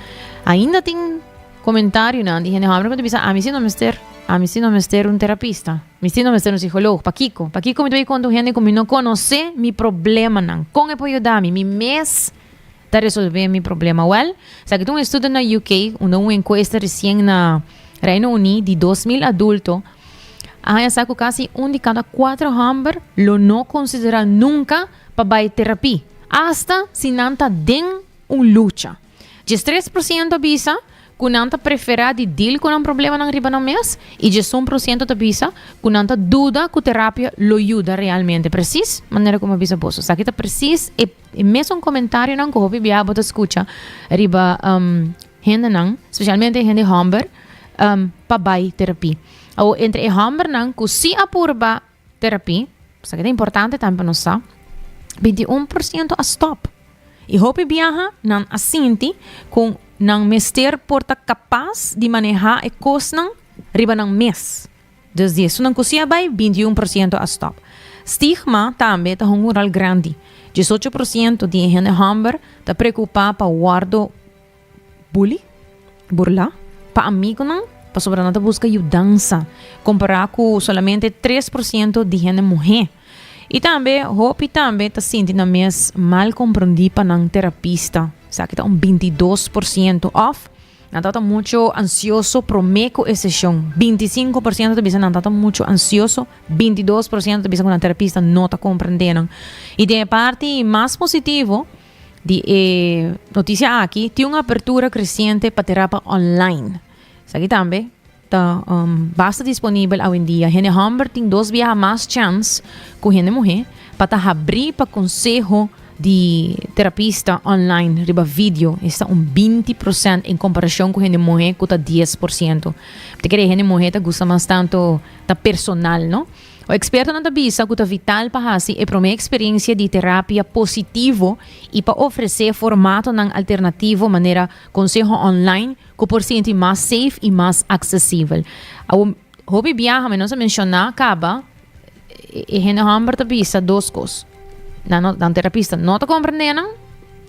Ainda tin komentarionan di hende hòmber ku ta bisa ami si no mester, ami si no mester un terapista. Mi si no mester un psicoloog. Pakiko? Pakiko mi ta bay konta un hende ku mi no konosé mi problemanan? Kon e por yuda mi? Mi mes ta resolvé mi problema. Wèl, esaki ta un estudio na UK, unda un enkuesta resien na Reino Uní di 2000 adulto a haña sa ku kasi un di kada kuater hòmber lo no konsiderá nunka pa bai terapia, asta si nan ta den un lucha. 13% a bisa ku nan ta preferá di deal ku nan problemanan riba nan mes i 11% ta bisa ku nan ta duda ku terapia lo yuda realmente. Presis manera ku mi a bisa boso. Esaki ta presis e mesun komentarionan ku hopi biaha bo ta skucha riba hendenan, spesialmente hende hòmber, pa bai terapia. Awor entre e hòmbernan ku si a purba Terapia, esaki ta importante tambe pa nos sa, 21% a stop. I hopi biaha nan a sinti ku nan mester por ta kapas di manehá e kosnan riba nan mes. Dus di esunnan ku si a bai, 21% a stop. Stigma tambe ta hunga un ròl grandi. 18% di e hende hòmber ta preokupá pa wòrdu Bully, burlá, pa amigunan pasobra nan ta buska yudansa, kompará ku solamente 3% di hende muhé. I tambe hopi tambe ta sinti nan mes mal komprondí pa nan terapista, esaki ta un 22%, òf nan tabata muchu ansioso promé ku e seshon. 25% ta bisa nan tabata muchu ansioso, 22% ta bisa ku nan terapista no ta komprendé nan. I den e parti mas positivo, Di e notisia aki tin un apertura kresiente pa terapa online. Esaki tambe ta um, basta disponibel awendia. Hende hòmber tin dos biaha mas chèns ku hende muhé pa ta habrí pa konseho di terapista online riba video. Esta un 20% en komparashon ku hende muhé ku ta 10%. Ta kere hende muhé ta gusta mas tantu ta personal, no? O ekspertonan ta bisa ku ta vital pa hasi e promé eksperensia di terapia positivo i pa ofresé formatonan alternativo manera konseho online ku por sinti mas safe i mas aksesibel. Awor, hopi biaha mi nos a menshoná kaba e hende hòmber ta bisa dos kos. Nan no, nan terapista no ta komprendé nan,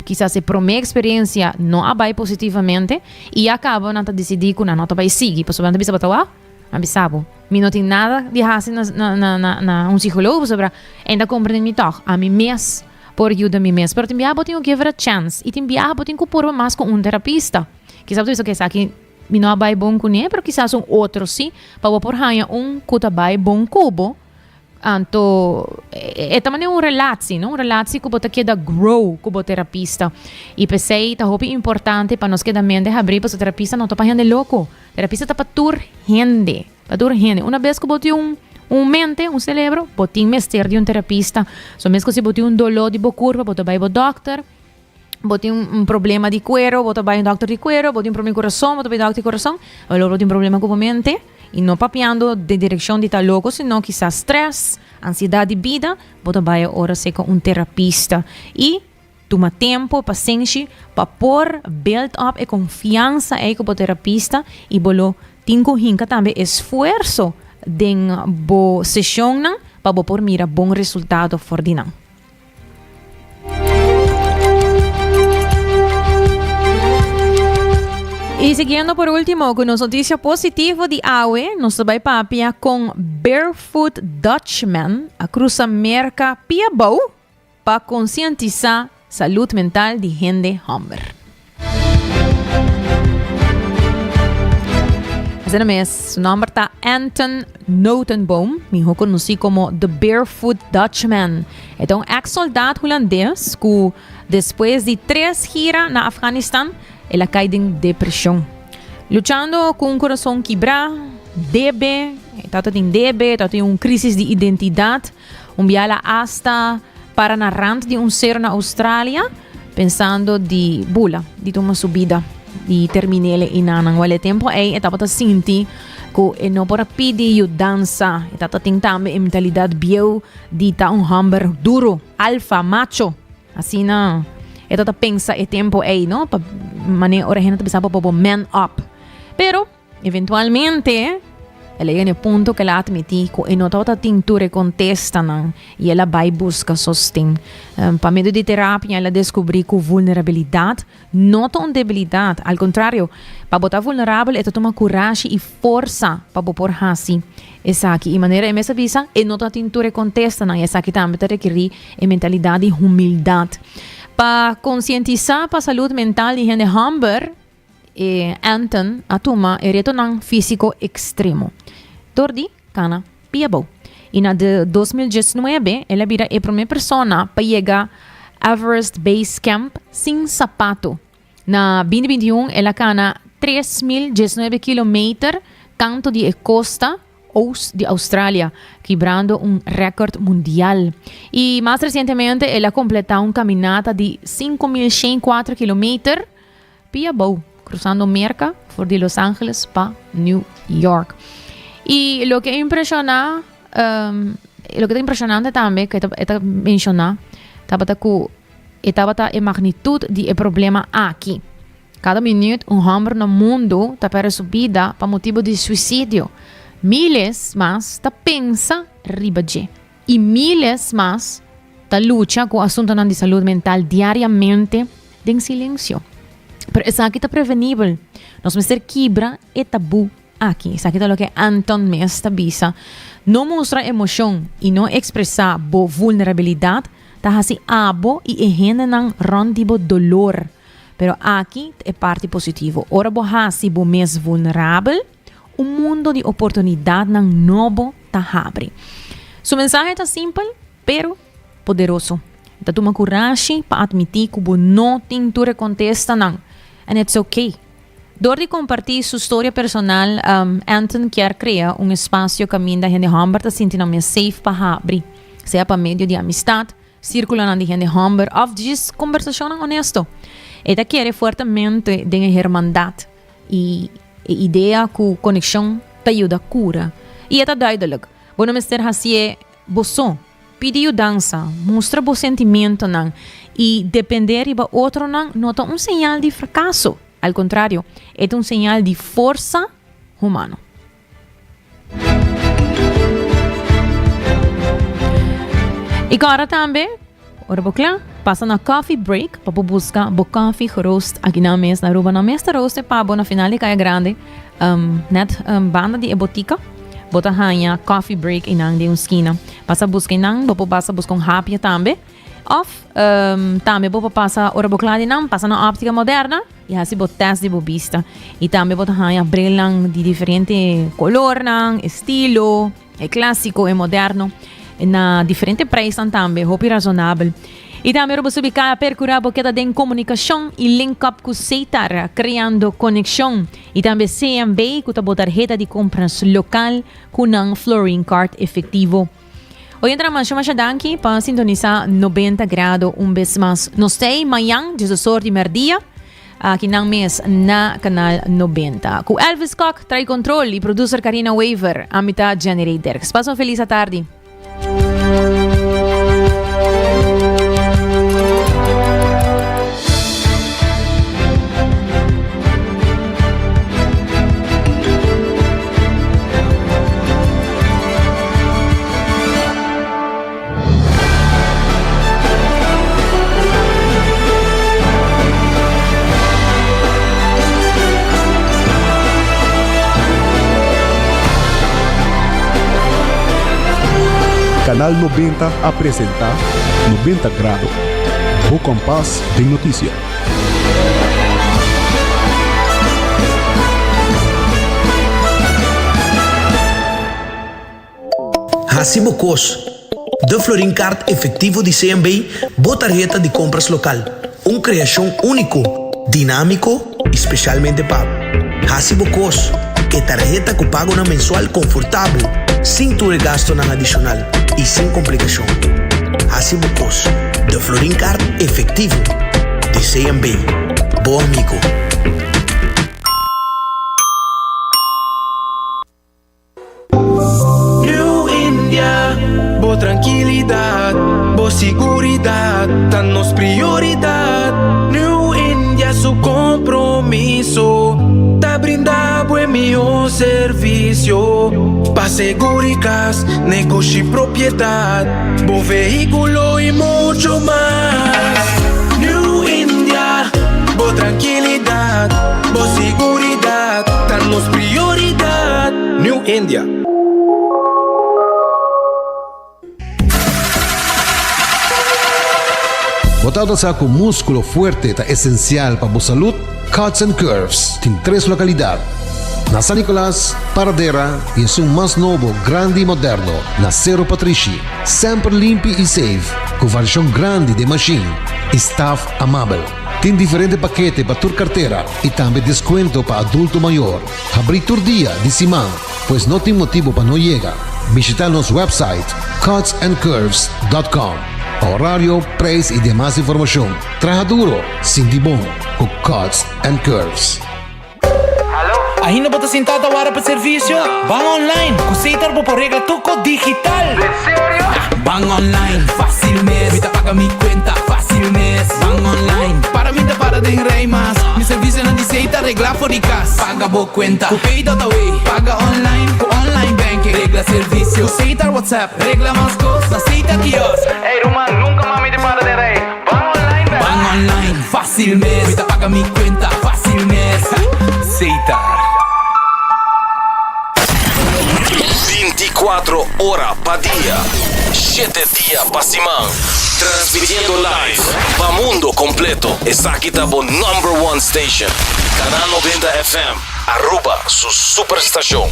kisas e promé eksperensia no a bai positivamente i ya kaba nan ta disidí ku nan no ta bai sigui pasobra nan ta bisa bo ta wak. A bisa bo, mi no tin nada di hasi na, na, na, na, na un psicologo pasobra e ta comprende mi toch. Ami mes por yuda mi mes. Pero tin biaha bo tin ku give it a chance. I tin biaha bo tin ku purba mas ku un terapista. Kisas bo ta bisa, okay, esaki mi no a bai bon kuné, pero kisas un otro si, pa bo por haña un ku ta bai bon ku bo. Anto e ta manera un relatie, no? Un relatie ku bo ta keda grow ku bo terapista. I p'esei ta hopi importante pa nos keda mente habrí pasobra terapista no ta pa hende loko. Terapista ta pa tur hende, pa tur hende. Una bes ku bo tin un un mente, un celebro, bo tin mester di un terapista. So mes ku si bo tin un doló di bo kurpa, bo ta bai bo dòkter. Bo tin un problema di kuero, bo ta bai un dòkter di kuero. Bo tin un problema di kurason, bo ta bai dòkter di kurason. Awor bo tin problema ku bo mente. I no papiando den direkshon di ta loko, sino kisas strès, ansiedat di bida, bo ta bai ora seka un terapista. I tuma tempu, pasenshi pa por build up e konfiansa ei ku bo terapista i bo lo tin ku hinka tambe esfuerso den bo seshonnan pa bo por mira bon resultado for di nan. Y siguiendo por último con nos noticia positivo di awe, nos ta bay papia con Barefoot Dutchman a cruza Merca pia bou pa concientisa salud mental di hende homber. Asina mes, su nomber ta Anton Notenboom, miho conoci como The Barefoot Dutchman. E ta un ex-soldaat hulandes cu despues di tres gira na Afganistan, el a cay den depresion. Luchando cu un corazon kibra, debe, e tata tin debe, e tata tin un crisis di identidad, un bia el a hasta para na rand di un cero na Australia, pensando di bula, di tuma su bida. di termin'é einan. Wèl e tempu ei e tabata sinti ku e no por a pidi yudansa. E tabata tin tambe e mentalidat bieu di ta un hòmber duru, alfa, macho. Asina e tabata pensa e tempu ei, no? Pa manera ora hende ta bisa bo pa bo man up. Pero eventualmente el a yega na e punto ku el a atmití ku e no tabata tin tur e kontestanan i el a bai buska sosten. Pa medio di terapia el a deskubrí ku vulnerabilidat no ta un debilidat. Al kontrario, pa bo ta vulnerabel e ta tuma kurashi i forsa pa bo por hasi esaki. I manera e mes a bisa, e no ta tin tur e kontestanan i esaki tambe ta rekerí e mentalidat di humildat. Pa konsientisá pa salud mental di hende hòmber, E Anton a tuma e retonan físiko ekstremo dor di kana pia bou. I na de 2019 el a bira e promé persona pa yega Everest Base Camp sin sapato. Na 2021 el a kana 3019 kilometer kantu di e kosta oost di Australia, kibrando un rèkòrt mundial. I mas resientemente el a kompletá un kaminata di 5104 kilometer Pia bou, cruzando Merca for di Los Angeles pa New York. Y loke a impresiona, um, loke ta impresionante tambe, cu e ta menciona, tabata cu e tabata e magnitud di e problema aki. Cada minuut un homber na mundo ta perde su bida pa motibo di suicidio. Miles mas ta pensa riba dje. Y miles mas ta lucha cu asuntonan di salud mental diariamente den silencio. Pero esaki ta prevenibel. Nos mester kibra e tabu aki. Esaki ta loke Anton mes ta bisa. No mustra emocion y no expresa bo vulnerabilidad ta haci abo y e hendenan rond di bo dolor. Pero aki ta e parti positivo. Ora bo haci bo mes vulnerabel, Un mundo di oportunidadnan nobo ta habri. Su mensahe ta simpel, pero poderoso. E ta tuma curashi pa admiti cu bo no tin tur e contestanan, and it's okay. Door di comparti su storia personal, Anton kier crea un espacio caminda hende homber ta sinti nan mes safe pa habri, sea pa medio di amistad, Sírkulonan di hende hòmber òf djis kombersashonnan onesto. E ta kere fuertemente den e hermandat i e idea ku konekshon ta yuda kura. I e ta duidelik, bo no mester hasié bo so. Pidi yudansa, mustra bo sentimentonan i dependé riba otronan no ta un señal di frakaso. Al kontrario, e ta un señal di forsa humano. I kòrda tambe, ora bo kla, pasa na Coffee Break pa bo buska bo koffie geroost aki nan mes na Aruba. Nan mes ta roost e pa bo na final di Kaya Grande, um, net um, banda di e botika. Bo ta haña Coffee Break einan den un skina. Pasa buska einan, bo por pasa buska un hapje tambe. Of um, tambe bo por pasa ora bo kla di nan, pasa na Optica Moderna i hasi bo test di bo bista. I tambe bo ta haña brilnan di diferente colornan, estilo, e clásico, e moderno, na diferente prijsnan tambe, hopi razonabel. I tambe ora bo subi kaya percura bo keda den comunicacion i link up cu Setar, creando conexion. I tambe CMB cu ta bo tarheta di compras local cu nan Florin Card efectivo. Oyentenan masha masha danki pa sintonisa 90 grado un bes mas. Nos tei mañan diesdos or di merdia aki nan mes na Canal 90. Ku Elvis Kok trai control y producer Karina Wever. Ami ta Jenny Ray Derks. Pasa un feliz atardi. Canal 90 a presenta 90 Grado, bo kompas den notisia. Hasi bo kos. De Florin Card Efectivo di CMB, bo tarheta di compras local. Un creacion unico, dinamico y specialmente pa bo. Hasi bo kos. E tarheta cu pagonan mensual confortabel, sin tur e gastonan adicional y sin complicacion. Hasi bo kos. De Florin Card Efectivo di CMB. Bo amigo. Bo trankilidat, bo siguridat ta nos prioridat. New India su kompromiso ta brinda bo e mihó servisio pa seguri kas, negoshi, propiedat, bo vehíkulo i mucho mas. New India, bo trankilidat, bo siguridat ta nos prioridat. New India. Bo tabata sa ku múskulo fuerte ta esensial pa bo salud? Cuts and Curves tin tres lokalidat, na San Nicolas, Paradera i esun mas nobo, grandi i moderno, na Sero Patrishi. Semper limpi i safe, ku variashon grandi den mashin i staf amabel. Tin diferente pakete pa tur kartera i tambe deskuento pa adulto mayor. Habrí tur dia di siman. Pues no tin motibo pa no yega. Bishita nos website cutsandcurves.com pa horario, prijs y demas informacion. Traha duro, sinti bon cu Cuts and Curves. Ainda bo ta sintá ta wara pa servisio? Ban online! Ku Setar bo por regla tur kos digital! Den serio? Ban online, fásil mes! Mi ta paga mi kuenta, fásil mes! Ban online, para mi ta para den rei mas! Mi servisionan di Setar reglá for di kas! Paga bo kuenta ku Pay.awe, paga online ku online banking, regla servisio ku Setar WhatsApp, regla mas kos na Setar Kiosk. Ey ruman, nunka mas mi ta para den rei. Ban online bèk! Ban online, fásil mes! Mi ta paga mi kuenta, fásil mes! Setar. 24 ora pa dia, shete dia pa siman, transmitiendo live pa mundo completo. Esaki ta bo number one station, Canal 90 FM, Aruba su superstacion.